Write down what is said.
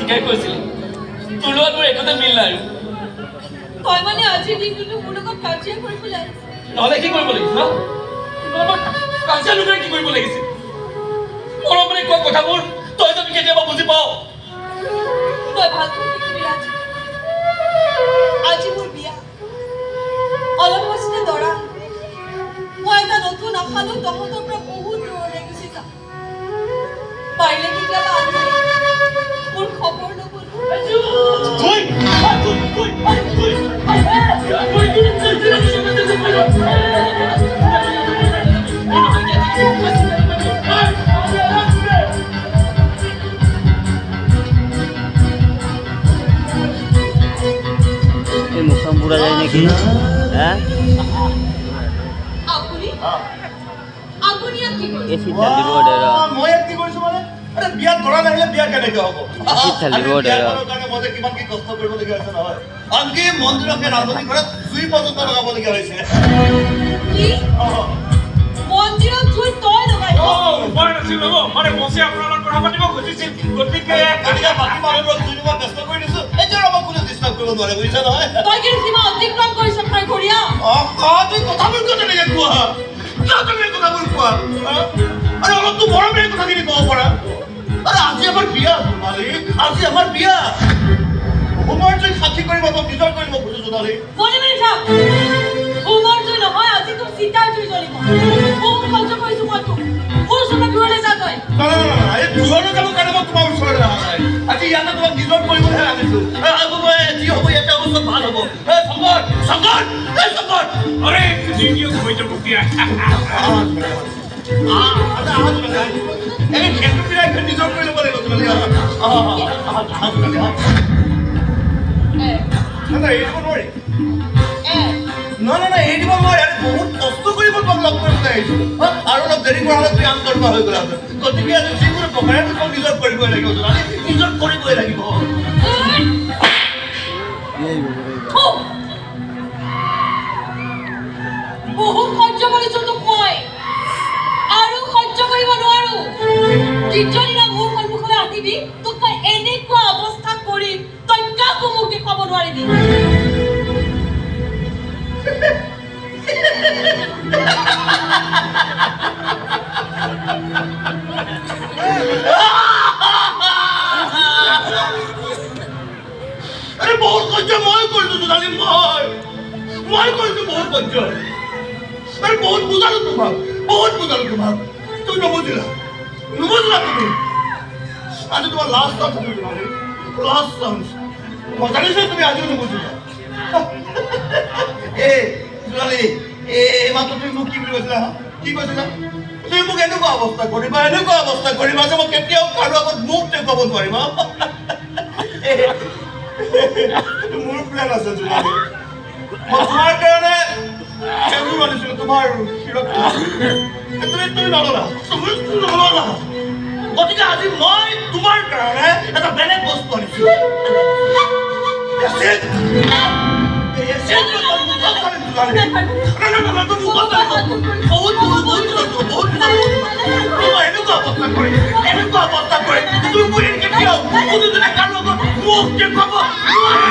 ঠিকেই কৈছিলি, তোৰ লগত মোৰ একোতে মিল নাই। তই মানে আজিৰ দিনটোতো মোৰ লগত কাজিয়া কৰিবলৈ আহিছ? নহ'লে কি কৰিব লাগিছিল, হা? নহ'লে কাজিয়া নকৰি কি কৰিব লাগিছিল? মৰমেৰে কোৱা কথাবোৰ তই যদি কেতিয়াবা বুজি পাৱ। তই ভালকৈ দেখিবি ৰাজ, আজি মোৰ বিয়া। অলপ পাছতে দৰা। মই এটা নতুন আশা লৈ তহঁতৰ পৰা বহুত দূৰলৈ গুচি যাম। পাৰিলে কেতিয়াবা আহিবি মোৰ খবৰ ল'বলৈ। তুই তুই তুই তুই এই মুখখন পুৰা যায় নেকি, হা? আপুনি আপুনি ইয়াত কি কৰিছে? এচিত ঢালি দিব দে ৰ। মই ইয়াত কি কৰিছো মানে? আৰে, বিয়াত দৰা নাহিলে বিয়া কেনেকে হ'ব? এচিত ঢালি দিব দে ৰ। বিয়াখনৰ কাৰণে মই যে কিমান কি কষ্ট কৰিবলগীয়া হৈছে নহয়। আনকি মন্দিৰত সেই ৰান্ধনি ঘৰত জুই পৰ্যন্ত লগাবলগীয়া হৈছে। কি? মন্দিৰত জুই তই লগাইছ? উপায় নাছিল ৰ'ব, মানে বছে আপোনাৰ লগত কথা পাতিব খুজিছিল, গতিকে গতিকে বাকী মানুহবোৰক জুই মই ব্যস্ত কৰি দিছো। এতিয়া আমাক কোনো ডিষ্টাৰ্ব কৰিব নোৱাৰে, বুজিছা নহয়? তই কিন্তু সীমা অতিক্ৰম কৰিছ, খাৰঘৰীয়া। অ, তুমি কথাবোৰ কিয় তেনেকে কোৱা? কিয় তেনেকে কথাবোৰ কোৱা, হা? আৰে, অলপতো মৰমেৰে কথাখিনি ক'ব পাৰা। আৰে, আজি আমাৰ বিয়া সোণালী, আজি আমাৰ বিয়া। হোমৰ জুই সাক্ষী কৰি মই তোক নিজৰ কৰিব খুজিছো, সোণালী। মনে মনে থাক। হোমৰ জুই নহয়, আজি তোৰ চিতাৰ জুই জ্বলিব। বহুত সহ্য কৰিছো মই তোক। মোৰ ওচৰৰ দূৰলৈ যা তই। না না না না, এই দূৰলৈ যাবৰ কাৰণে মই তোমাৰ ওচৰলৈ অহা নাই। আজি ইয়াতে তোমাক নিজৰ কৰিবলৈহে আনিছো। মই যি হ'ব ইয়াতে হ'ব, চব ভাল হ'ব। এ শংকৰ, শংকৰ, এই শংকৰ। আৰে, নিদিয়ক, হৈ যাব দিয়া। এই খেলটো নিজৰ কৰি ল'ব লাগিব তোমালোকে। আহা, আহা, আহা, আহা। না না, এৰি দিব নোৱাৰি। না না না, এৰি দিব নোৱাৰি। আৰে, বহুত কষ্ট কৰি মই তোমাক লগ কৰিবলৈ আহিছো, হা? আৰু অলপ দেৰি কৰা হ'লে তুমি আন দৰকাৰ হৈ গ'লা। গতিকে আজি যিকোনো প্ৰকাৰে তোমাক নিজৰ কৰিবই লাগিব সোণালী, নিজৰ কৰিবই লাগিব। থু! বহুত সহ্য কৰিছো তোক মই, আৰু সহ্য কৰিব নোৱাৰো। দ্বিতীয় দিনা মোৰ সন্মুখলৈ আহিবি, তোক মই এনেকুৱা অৱস্থা কৰিম, তই কাকো মুখ দেখুৱাব নোৱাৰিবি। আৰে, বহুত সহ্য মই কৰিছো সোণালী, মই কৰিছো বহুত সহ্য। আৰে, বহুত বুজালো তোমাক, বহুত বুজালো তোমাক, তুমি নুবুজিলা, নুবুজিলা তুমি। আজি তোমাৰ লাষ্ট চান্স আছিল সোণালী, লাষ্ট চান্স। মই জানিছো তুমি আজিও নুবুজিলা। এই সোণালী, এই মাত্ৰ তুমি মোক কি বুলি কৈছিলা, হা? কি কৈছিলা? তুমি মোক এনেকুৱা অৱস্থা কৰিবা, এনেকুৱা অৱস্থা কৰিবা যে মই কেতিয়াও কাৰো আগত মুখ দেখুৱাব নোৱাৰিম, হা? সেইটো মোৰ প্লেন আছে জোনালী। মই তোমাৰ কাৰণে সেন্দুৰ আনিছিলো তোমাৰ শিৰত, তুমি নললা, তুমি নললা। গতিকে আজি মই তোমাৰ কাৰণে এটা বেলেগ বস্তু আনিছো। এচিড, এচিড তোমাৰ মুখত ঢালিম জোনালী। না না না, তোৰ মুখত ঢালিম। বহুত বহুত বহুত বহুত। তোমাৰ এনেকুৱা অৱস্থা কৰিম, এনেকুৱা অৱস্থা কৰিম, তুমি কেতিয়াও কোনোদিনে কাৰো আগত মুখ দেখুৱাব নোৱাৰা।